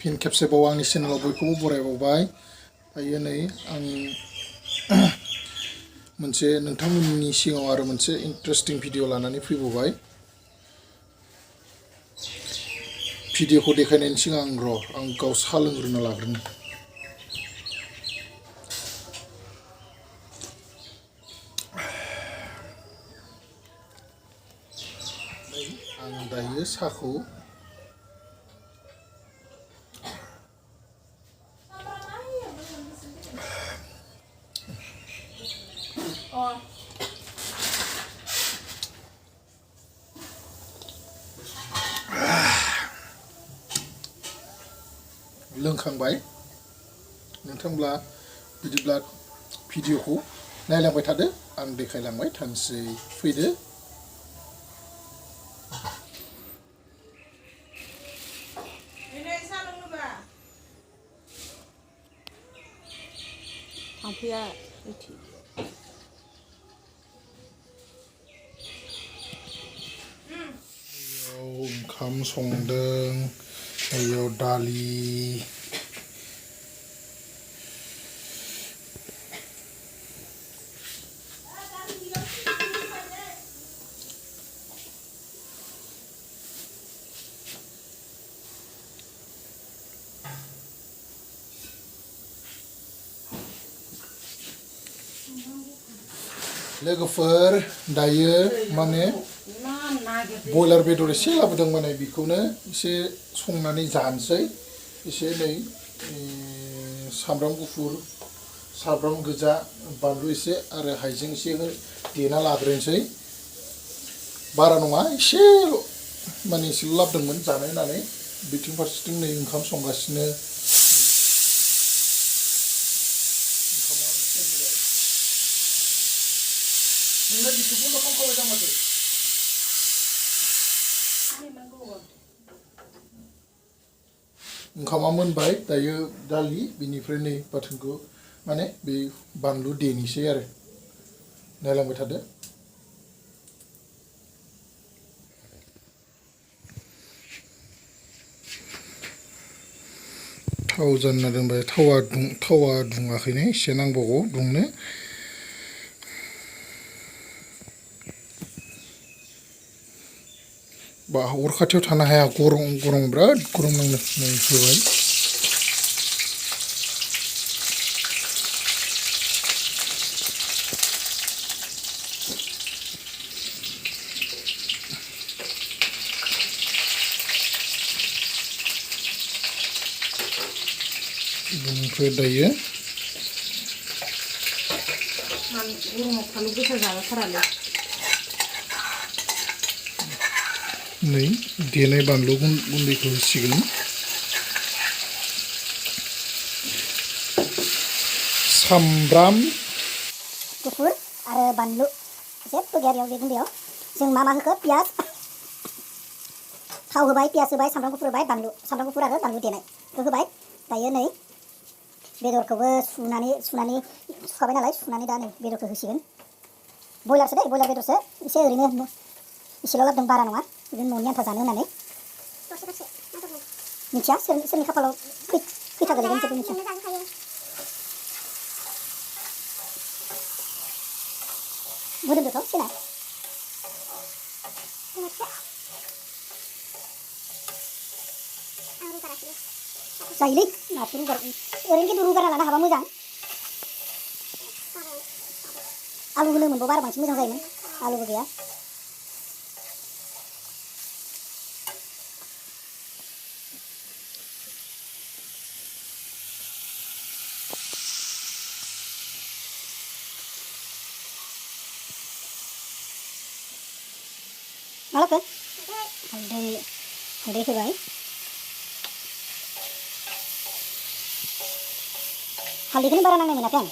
फिन खेबसेबाव आंनि चेनेलाव बयखौबो बरायबावबाय दायो नै आं मोनसे नोंथांमोननि सिगाङाव आरो मोनसे इन्टारेस्टिं भिडिअ लानानै फैबावबाय भिडिअखौ देखायनायनि सिगां आं गाव साहा लोंग्रोना लाग्रोनि आं दायो साहाखौ लोंखांबाय नोंथांब्ला बिदिब्ला भिडिअखौ नायलांबाय थादो आं देखायलांबाय थानोसै फैदो थांफैया इथि ओंखाम संदों हायाव दालि लोगोफोर दायो माने boilar बेदर एसे लाबोदों माने बेखौनो एसे संनानै जानोसै एसे नै सामब्राम गुफुर सामब्राम गोजा बानलु एसे आरो हाइजें एसे देना लाग्रोनोसै बारा नङा एसे माने एसेल' लाबोदोंमोन जानो होननानै बिथिं फारसेथिं नै ओंखाम संगासिनो ओंखामा मोनबाय दायो दालि बिनिफ्राय नै बाथोनखौ माने बे बानलु देनिसै आरो नायलांबाय थादो थाव जानना दोनबाय थावा दुङाखैनो एसे नांबावगौ दुंनो बा अर खाथियाव थानो हाया गरम बिराद गरम नाङो नै होबाय बेनिफ्राय दायो गरमाव फानलु गोसा जागाथारालै नै देनाय बानलु गुन्दैखौ होसिगोन सामब्राम गुफुर आरो बानलु जेबो गैया बेयाव बे गुन्दैयाव जों मा होखो पियाज थाव होबाय पियाज होबाय सामब्राम गुफुर होबाय बानलु सामब्राम गुफुर आरो बानलु देनायखौ होबाय दायो नै बेदरखौबो सुखाबाय नालाय सुनानै दा नै बेदरखौ होसिगोन बयलारसो दै बयलार बेदरसो एसे ओरैनो एसेल' लाबोदों बारा नङा बिदिनो न'नि आन्था जानो होननानै मिथिया सोरनि खाफालाव खैथा गोलैगोन जेबो मिथिया मोदोमदोंथ' सेना जायोलै नाथुर ओरैनो खिन्थु रुगारना लानो हाबा मोजां आलु होनो मोनबावबा आरो बांसिन मोजां जायोमोन आलुबो गैया मालाखो हालदै होबाय हालदैखौनो बारा नांनाय मोनाखै आं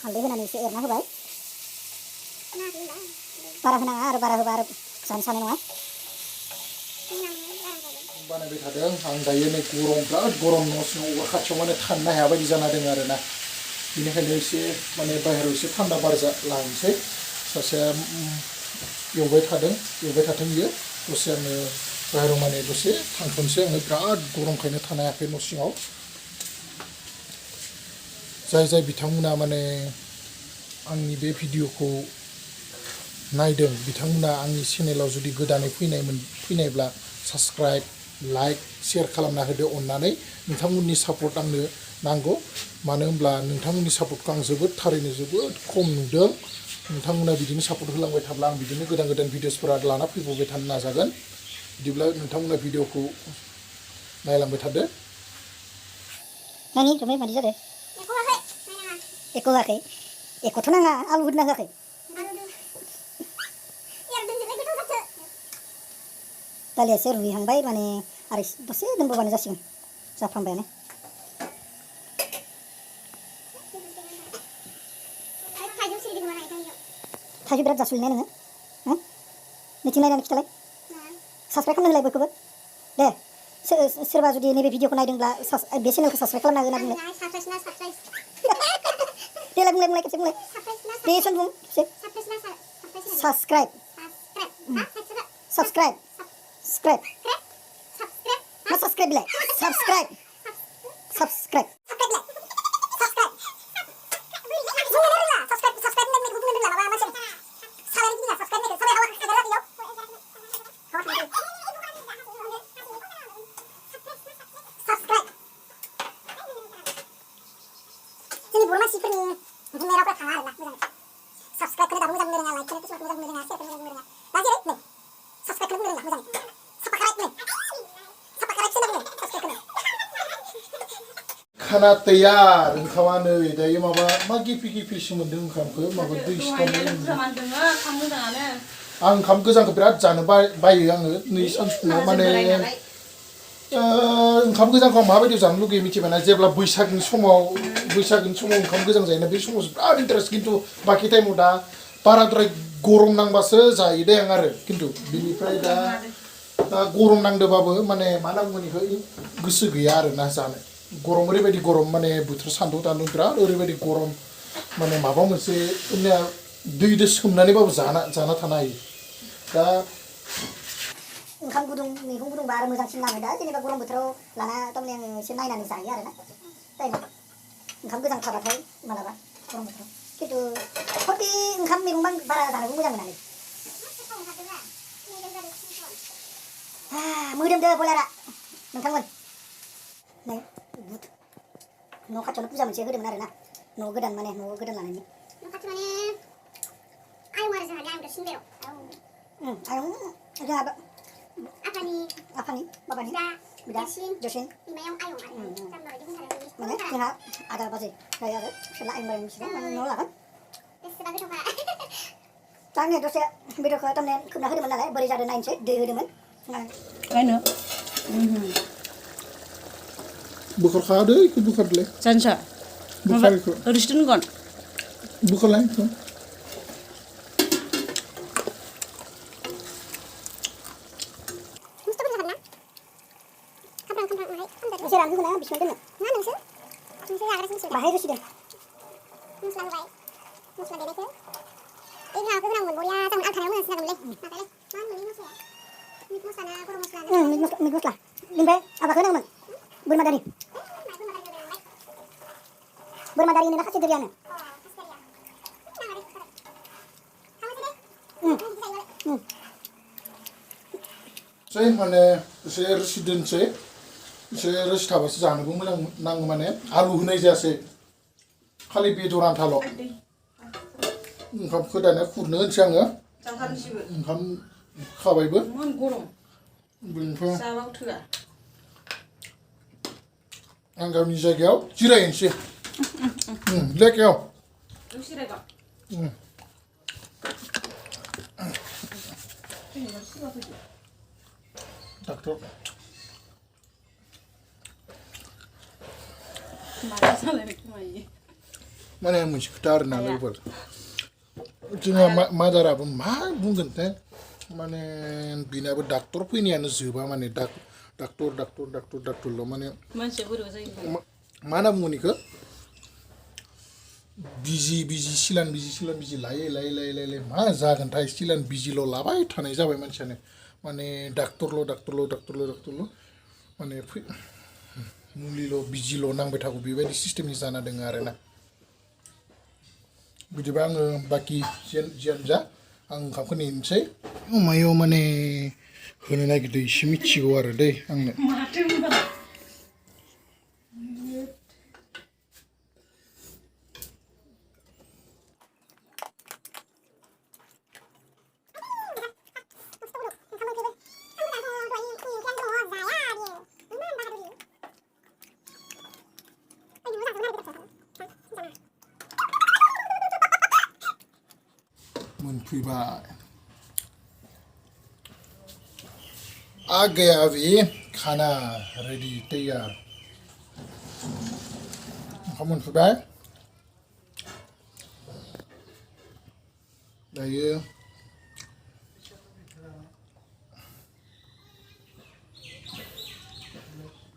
हालदै होनानै एसे एरना होबाय बारा होनाङा आरो बारा होबा आरो जानो सानाय नङा बानायबाय थादों आं दायो नै बिराद गरम न' सिङाव अर खाथियाव माने थानो हाया बायदि जाना दङ आरोना बेनिखायनो एसे माने बाहेरायाव एसे थान्दा बार लानोसै सासेया एवबाय थाथों बियो दसे आङो बाहेरायाव माने दसे थांथ'नोसै आङो बिराद गरमखायनो थानो हायाखै न' सिङाव जाय बिथांमोना माने आंनि बे भिडिअखौ नायदों बिथांमोना आंनि चेनेलाव जुदि गोदानै फैनायब्ला साबस्क्राइब लाइक शेयार खालामना होदो अननानै नोंथांमोननि सापर्ट आंनो नांगौ मानो होनब्ला नोंथांमोननि सापर्टखौ आं थारैनो जोबोद खम नुदों नोंथांमोना बिदिनो सापर्ट होलांबाय थाब्ला आं बिदिनो गोदान भिडिअसफोरा लाना फैबाय थानो नाजागोन बिदिब्ला नोंथांमोना भिडिअखौ नायलांबाय थादो नानि रमै मादि जादो एको होआखै ekoथ' नाङा आलु होदोना होआखै दालिया एसे रुइहांबाय माने आरो दसे दोनबावबानो जासिगोन जाफ्रामबायानो थाइजौ बिराद जासुलिनाय नोङो मिथिं नायनानै खिथालाय साबस्क्राइब खालामनो होलाय बयखौबो दे सोरबा जुदि नैबे भिडिअखौ नायदोंब्ला बे चेनेलखौ साबस्क्राइब खालामना होना बुंलाय देलाय बुंलाय खेबसे बुंलाय दे सन बुं खेबसे साबस्क्राइब मा साबस्क्राइब बिलाय साबस्क्राइब खाना तैयार ओंखामा नै दायो मा गिफि मोन्दों ओंखामखौ माबा दै सिथाबनाय आं ओंखाम गोजांखौ बिराद जानो बायो आङो नै सानसुफुङाव माने ओंखाम गोजांखौ आं माबायदि जानो लुगैयो मिथिबायना जेब्ला बैसागनि समाव ओंखाम गोजां जायोना बे समावसो बिराद इन्टारेस्ट खिन्थु बाखि टाइमाव दा बाराद्राय गरम नांबासो जायो दे आं आरो खिन्थु बिनिफ्राय दा गरम नांदोंबाबो माने मा नांगौमोन बेखौ गोसो गैया आरोना जानो गरम ओरैबायदि गरम माने बोथोर सान्दुं बिराद ओरैबायदि गरम माने माबा मोनसे दैजों सोमनानैबाबो जाना थानो हायो दा ओंखाम गुदुं मैगं गुदुंबा आरो मोजांसिन नाङो दा जेनेबा गरम बोथोराव लाना थारमाने आङो एसे नायनानै जायो आरोना टाइमाव ओंखाम गोजां थाबाथाय मालाबा गरम बोथोराव खिन्थु हरदि ओंखाम मैगं बारा जानोबो मोजां मोनालै मोदोमदो बयलारा नोंथांमोन नै न' खाथियावनो फुजा मोनसे होदोंमोन आरोना न' गोदान लानायनि न' खाथि माने आयं आरो जोंहा आयं देरसिन आयं जोंहा आफानि बाबानि बिदा देरसिन बिमायाव आयं माने जोंहा आदा बाजै जायो आरो फिसाला आयं बाजै बिसोरो माने न'आव लागोन दा आङो दसे बेदरखौ थारमाने खोबना होदोंमोन नालाय बोरै जादों नायनोसै दै होदोंमोन बोखारखादो बेखौ बोखारदोलाय जानसा बोखारखौ ओरैसो दोनगोन बोखारलाय एसे रानहो होना बिसिबां दोनो ना नोंसोर जाग्रासो बाहाय रोसि दोन मस्ला होबाय मस्ला देनायखौ माबाखौ होनांगौमोन बरिया जागोन आं थानायाव मोजांसिन जागोनलै माबालै मा होनोमोन मस्लाया मिट मस्ला ना गरम मस्ला मिट मस्ला बेनिफ्राय माबाखौ होनांगौमोन बोरमा दारि होनो ना खासि दारियानो माने एसे रोसि दोनसै एसे रोसि थाबासो जानोबो मोजां नाङो माने आलु होनाय जायासै खालि बेदर आन्थाल' ओंखामखौ दानिया खुरनो होनसै आङो ओंखाम खाबायबो बेनिफ्राय आं गावनि जायगायाव जिरायनोसै लेखायाव डाक्टर माने मोनसे खोथा आरोना लोगोफोर जोंहा मादाराबो मा बुंगोन माने बिनाबो डाक्टर फैनायानो जोबा माने डाक्टरल' माने मा होनना बुङो बेखौ बिजि सिलान बिजि लायै मा जागोनथाय सिलान बिजिल' लाबाय थानाय जाबाय मानसियानो माने डाक्टरल' माने मुलिल' बिजिल' नांबाय थागौ बेबायदि सिस्टेमनि जाना दङ आरोना बिदिबा आङो बाखि जियानो जा आं ओंखामखौ नेनोसै मायाव माने होनो नागिरदों एसे मिथिगौ आरो दै आंनो मोनफैबाय आ गया अभी खाना रेडी तैयार ओंखाम मोनफैबाय दायो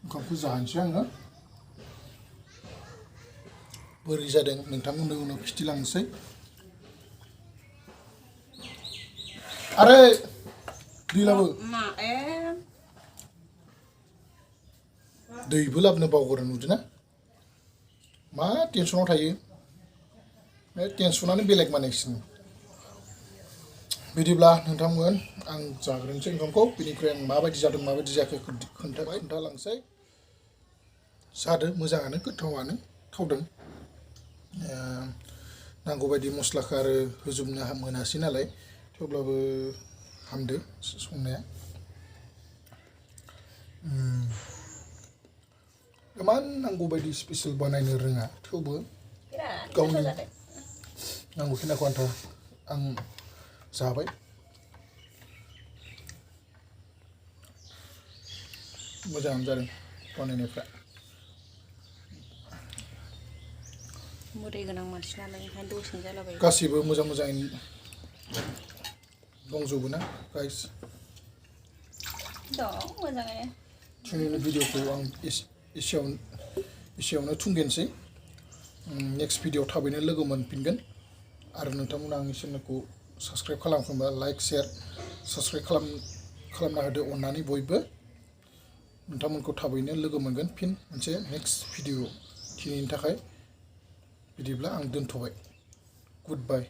ओंखामखौ जाहोनोसै आङो बोरै जादों नोंथांमोननो उनाव खिथिलांनोसै अरे दैलाबो दैबो लाबोनो बावगारो नुदोंना मा टेनसनाव थायो बे टेनसनानो बेलेग मानेसिन बिदिब्ला नोंथांमोन आं जाग्रोनोसै ओंखामखौ बेनिफ्राय आं माबायदि जादों माबायदि जायाखै खोन्थालांसै जादों मोजाङानो गोथावानो थावदों नांगौबायदि मस्लाखौ आरो होजोबनो मोनासै नालाय थेवब्लाबो हामदो संनाया इमान नांगौबायदि स्पेसियेल बानायनो रोङा थेवबो गावनि नांगौखिनिखौ आन्था आं जाबाय मोजाङानो जादों बानायनायफ्रा मोदै गोनां मानसि नालाय ओंखायनो दसेनो जालाबायो गासैबो मोजाङै दंजोबो ना गाइस दं मोजाङैनो दिनैनि भिडिअखौ आं एसेयावनो थुंगेनोसै नेक्स्ट भिडिअ थाबैनो लोगो मोनफिनगोन आरो नोंथांमोना आंनि चेनेलखौ साबस्क्राइब खालामखांबा लाइक शेयार साबस्क्राइब खालामना होदो अननानै बयबो नोंथांमोनखौ थाबैनो लोगो मोनगोन फिन मोनसे नेक्स्ट भिडिअ दिनैनि थाखाय बिदिब्ला आं दोनथ'बाय गुड बाय